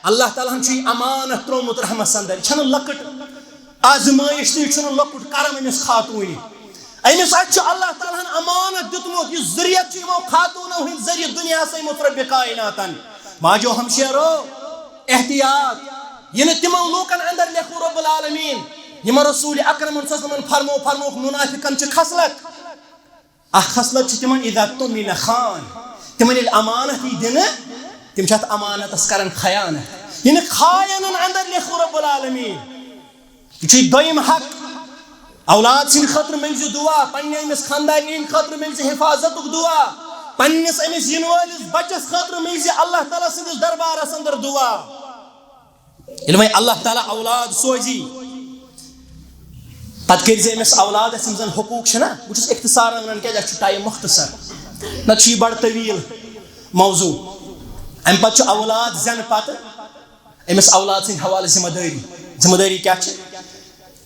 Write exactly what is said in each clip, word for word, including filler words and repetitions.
اللہ تعالیٰ ہن چھُ یہِ امانت ترٛوومُت رحمس اندر۔ یہِ چھنہٕ لۄکٕٹ آزمٲیش تہٕ یہِ چھُنہٕ لۄکُٹ کرم أمِس خاتوٗنہِ۔ أمِس اتھِ چھُ اللہ تعالیٰ ہن امانت دیُتمُت، یہِ ذُریت چھُ یِمو خاتوٗنو ہٕنٛدۍ ذٔریعہٕ دُنیاہس أنمُت رۄبِ کائناتن۔ ماجو ہمشیرو، احتیاط، یہِ نہٕ تِمن لوٗکن اندر لیکھو رب العالمین، یِمن رسول اکرمن صلی اللہ علیہ وسلمن فرمو، فرمووُکھ، منافقن چھِ خصلت۔ اکھ خصلت چھِ تِمن، اذا تُمِنَ خان، تِمن ییٚلہِ امانت یی دِنہٕ، تِم چھِ اتھ امانتس کران خیانت۔ یہِ نہٕ خاینن اندر لیکھو رب العالمین۔ یہِ چھُ دوٚیِم حق۔ اولاد سٕنٛدِ خٲطرٕ مٔنٛگزِ دُعا، پننہِ أمِس خاندارنہِ ہٕنٛدِ خٲطرٕ مٔنٛگزِ حفاظتُک دُعا، پننِس أمِس یِنہٕ وٲلِس بچس خٲطرٕ مٔنٛگزِ اللہ تعالیٰ سٕنٛدِس دربارس اندر دُعا۔ ییٚلہِ وۄنۍ اللہ تعالیٰ اولاد سوزی، پتہٕ کٔرۍ زِ أمِس اولادس یِم زن حقوٗق چھِنہ، بہٕ چھُس اختصارن ونان کیازِ اَسہِ چھُ ٹایم مختصر، نتہٕ چھُ یہِ بڑٕ طویل موضوع۔ امہِ پتہٕ چھُ اولاد زٮ۪نہٕ پتہٕ أمِس اولاد سٕنٛدِ حوالہٕ ذمہ دٲری۔ ذمہ دٲری کیٛاہ چھِ؟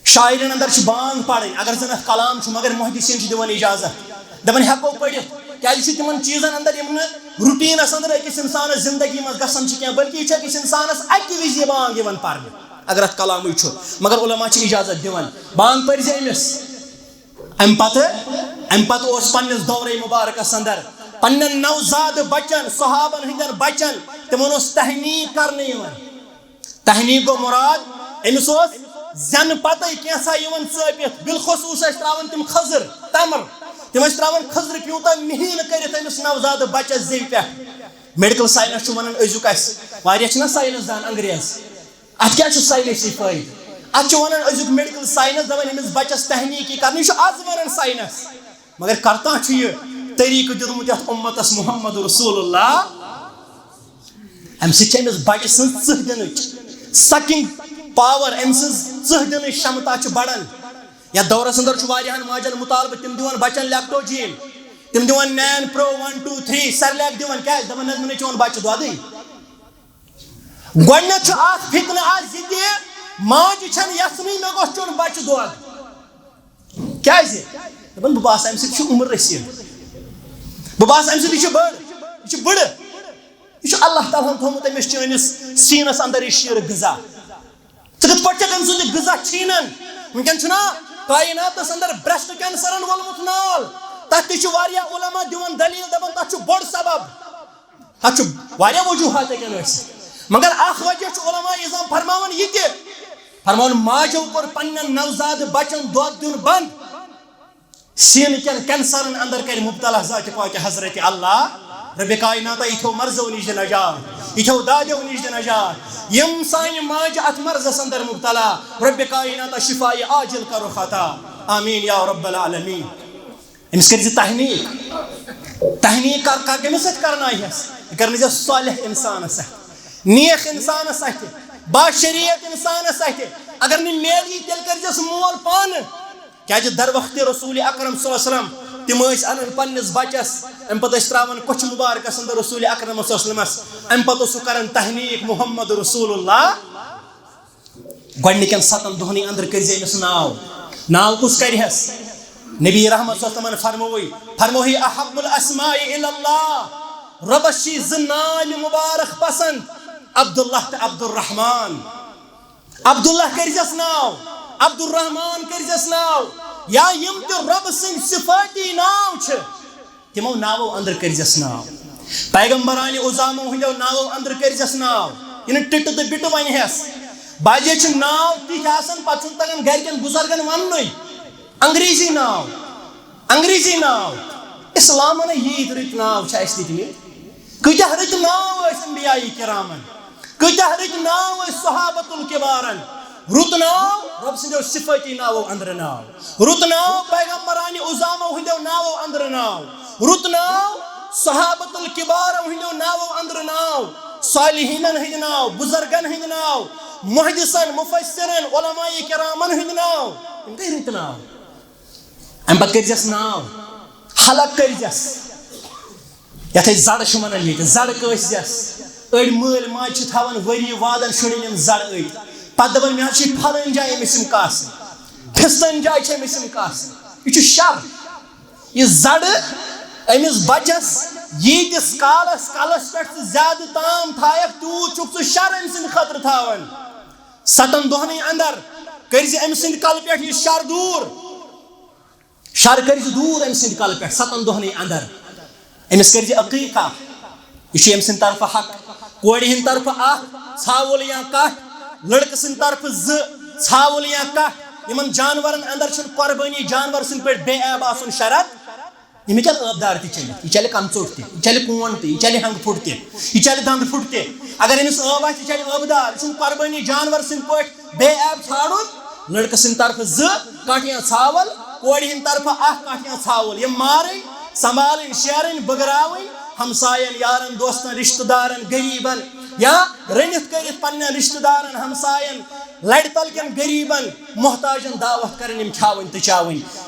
شاعرن اندر چھِ بانگ پرٕنۍ، اگر زن اتھ کلام چھُ، مگر محدثین چھِ دِوان اجازت، دپان ہٮ۪کو پٔرِتھ، کیازِ یہِ چھُ تِمن چیٖزن اندر یِم نہٕ روٹینس اندر أکِس انسانس زندگی منٛز گژھان چھِ کینٛہہ، بلکہِ یہِ چھِ أکِس انسانس اکہِ وِزِ یہِ بانگ یِوان پرنہٕ، اگر اتھ کلامٕے چھُ۔ مگر علماء چھِ اجازت دِوان، بانگ پٔرۍ زِ أمِس۔ امہِ پتہٕ، امہِ پتہٕ اوس پننِس دورے مبارکس اندر پننٮ۪ن نوزاد بچن، صحابن ہٕنٛدٮ۪ن بچن، تِمن اوس تحنیٖک کرنہٕ یِوان۔ تحنیٖک گوٚو مراد، أمِس اوس زٮ۪نہٕ پتے کینٛژھا یِوان ژٲپِتھ، بالخصوص ٲسۍ تراوان تِم خٔزٕر، تمر، تِم ٲسۍ تراوان خٔزٕر پیوٗنٛتاہ مِہیٖنہٕ کٔرِتھ أمِس نوزاد بچس زیوِ پٮ۪ٹھ۔ میڈیکل ساینس چھُ ونان أزیُک اَسہِ، واریاہ چھِنہ ساینس دان انگریز، اتھ کیٛاہ چھُ ساینسی فٲیدٕ؟ اتھ چھُ ونان أزیُک میڈیکل ساینس، دپان أمِس بچس تحنیٖکی کرنہٕ، یہِ چھُ از ونان ساینس۔ مگر کرتاہ چھُ یہِ طریٖقہٕ دیُتمُت یتھ اُمتس محمد رسول اللہ۔ امہِ سۭتۍ چھِ أمِس بچہِ سٕنٛز ژٕہ دِنٕچ، sucking power، أمۍ سٕنٛز ژٕہ دِنٕچ شمتا چھِ بڑان۔ یتھ دورس اندر چھُ واریاہن ماجن مطالبہٕ، تِم دِوان بچن لیکٹوجین، تِم دِوان نین پرو ون ٹو تھری، سیرلیک دِوان۔ کیازِ؟ دپان، نہ حظ، مےٚ نہٕ چون بچہِ دۄدٕے۔ گۄڈٕنیتھ چھُ اکھ فتنہٕ آز یہِ تہِ، ماجہِ چھنہٕ یژھنٕے مےٚ گوٚژھ چیوٚن بچہِ دۄد۔ کیازِ؟ دپان، بہٕ باسہٕ، امہِ سۭتۍ چھِ عمر رسیٖد، بہٕ باسہٕ، امہِ سۭتۍ یہِ چھِ بٔڑ، یہِ چھِ بٕڑٕ، یہِ چھُ اللہ تعالیٰ ہن تھوٚومُت أمِس چٲنِس سیٖنس اندر یہِ شیٖرٕ غذا۔ ژٕ کِتھ پٲٹھۍ چھکھ أمۍ سُنٛد یہِ غذا چھینان؟ وٕنکیٚن چھُنہ کائناتس اندر breast cancerن وولمُت نال؟ تتھ تہِ چھِ واریاہ علماء دِوان دلیل، دپان، تتھ چھُ بوٚڑ سبب۔ تتھ چھُ واریاہ وجوہات ہیٚکن ٲسِتھ، مگر اکھ وجہ چھُ علماء عظام فرماوان یہِ تہِ، فرماوان، ماجو کوٚر پننٮ۪ن نوزاد بچن دۄد دیُن بند، سیٖنہٕ کٮ۪ن cancerن اندر کرِ مبتلا ذاتِ پاکِ حضرت اللہ۔ رب کائناتا، یِتھیو مرضو نِش دِ نجات، یِتھیو دادیو نِش دِ نجات۔ یِم سانہِ ماجہِ اتھ مرضس اندر مبتلا، رب کائناتا، شفایہِ عاجل کرُکھ عطا۔ آمین یا رب العالمین۔ أمِس کٔرۍ زِ تحنیٖک۔ تحنیٖک کر، کر، کٔمِس سۭتۍ کرناوہس؟ یہِ کرنٲوزٮ۪س صالح انسانس سۭتۍ، نیک انسانس سۭتۍ، باشریعت انسانس سۭتۍ۔ اگر نہٕ میلی، تیٚلہِ کٔرۍزٮ۪س مول پانہٕ۔ کیازِ در وقتِ رسول اکرم صلی اللہ علیہ وسلم تِم ٲسۍ انان پننِس بچس، امہِ پتہٕ ٲسۍ تراوان کۄچھِ مبارکس اندر رسول اکرم صلی اللہ علیہ وسلمس، امہِ پتہٕ اوس سُہ کران تحنیٖک محمد رسول اللہ۔ گۄڈنِکٮ۪ن ستن دۄہنٕے اندر کٔرۍ زِ أمِس ناو۔ ناو کُس کرِہس؟ نبی رحمت صلی اللہ علیہ وسلمن فرمووُے، فرمووُے، احب الاسماء الی اللہ، رۄبس چھِ زٕ ناوِ مبارک پسند، عبداللہ تہٕ عبدالرحمان۔ عبداللہ کٔرۍزٮ۪س ناو، عبدالرحمان کٔرۍزٮ۪س ناو، یا یِم تہِ رۄبہٕ سٕنٛدۍ صفٲتی ناو چھِ، تِمو ناوو اندر کٔرۍزٮ۪س ناو۔ پیغمبرانِ عظامو ہٕنٛدیو ناوو اندر کٔرۍزٮ۪س ناو۔ یہِ نہٕ ٹِٹہٕ تہٕ بِٹہٕ ونہِ ہٮ۪س۔ بعضے چھِ ناو تِتھۍ آسان، پتہٕ چھُنہٕ تگان گرِکٮ۪ن بُزرگن وننُے۔ انگریزی ناو، انگریزی ناو۔ اسلامن ییٖتۍ رٕتۍ ناو چھِ اَسہِ دِتمٕتۍ۔ کۭتیاہ رٕتۍ ناو ٲسۍ انبیاء کرامن، کۭتیاہ رٕتۍ ناو ٲسۍ صحابت الکبارن۔ رُت ناو، رۄب سٕنٛدیو صفٲتی ناوو اندرٕ ناو۔ رُت ناو، پیغمبرانِ عظامو ہٕنٛدیو ناوو اندرٕ ناو۔ رُت ناو، صحابت الکبارو ہٕنٛدیو ناوو اندرٕ ناو۔ صالحینن ہٕنٛدۍ ناو، بُزرگن ہٕنٛدۍ ناو، محدثن، مفسرن، علماء کرامن ہٕنٛدۍ ناو۔ یِم گٔے رٕتۍ ناو۔ امہِ پتہٕ کٔرۍزٮ۪س ناو، حلق کٔرۍزٮ۪س۔ یتھ أسۍ زڑ چھِ ونان ییٚتہِ، زڑ کٲسۍزٮ۪س۔ أڑۍ مٲلۍ ماجہِ چھِ تھاوان ؤری وادن شُرٮ۪ن یِم زڑ أتۍ۔ پتہٕ دپان، مےٚ حظ چھِ پھلٲنۍ جایہِ أمِس یِم کاسنہِ، پھِستٲنۍ جایہِ چھِ أمِس یِم کاسنہِ۔ یہِ چھُ شر۔ یہِ زڑ أمِس بچس ییٖتِس کالس کلس پٮ۪ٹھ ژٕ زیادٕ تام تھایکھ، تیوٗت چھُکھ ژٕ شر أمۍ سٕنٛدِ خٲطرٕ تھاوان۔ ستن دۄہنٕے اندر کٔرۍ زِ أمۍ سٕنٛدِ کلہٕ پٮ۪ٹھ یہِ شر دوٗر۔ شر کٔرۍ زِ دوٗر أمۍ سٕنٛدِ کلہٕ پٮ۪ٹھ ستن دۄہنٕے اندر۔ أمِس کٔرۍ زِ عقیٖقہ۔ یہِ چھُ أمۍ سٕنٛدِ طرفہٕ حق۔ کورِ ہٕنٛدِ طرفہٕ اکھ ژھاوُل یا کٹھ، لڑکہٕ سٕنٛدِ طرفہٕ زٕ ژھاوُل یا کٹھ۔ یِمن جانورن اندر چھُنہٕ قۄربٲنی جانور سٕنٛدِ پٲٹھۍ بے عیب آسُن شرط۔ یِم ہیٚکن ٲبدار تہِ چٔلِتھ، یہِ چلہِ کمژوٚٹ تہِ، یہِ چلہِ کون تہِ، یہِ چلہِ ہنٛگہٕ پھُٹ تہِ، یہِ چلہِ دنٛدٕ پھُٹ تہِ۔ اگر أمِس ٲب آسہِ، یہِ چلہِ ٲبدار۔ یہِ چھُنہٕ قۄربٲنی جانور سٕنٛدِ پٲٹھۍ بے عیب ژھانٛڈُن۔ لڑکہٕ سٕنٛدِ طرفہٕ زٕ کٹھ یا ژھاوُل، کورِ ہٕنٛدِ طرفہٕ اکھ کٹھ یا ژھاوُل۔ یِم مارٕنۍ، سنبھالٕنۍ، شیرٕنۍ، بٲگراوٕنۍ، ہمساین، یارن، دوستن، رشتہٕ دارن، غریبن یا رٔنِتھ کٔرِتھ پننٮ۪ن رشتہٕ دارن، ہمساین، لرِ تل کٮ۪ن غریبن، محتاجن دعوت کرٕنۍ، یِم کھیاوٕنۍ تہٕ چاوٕنۍ۔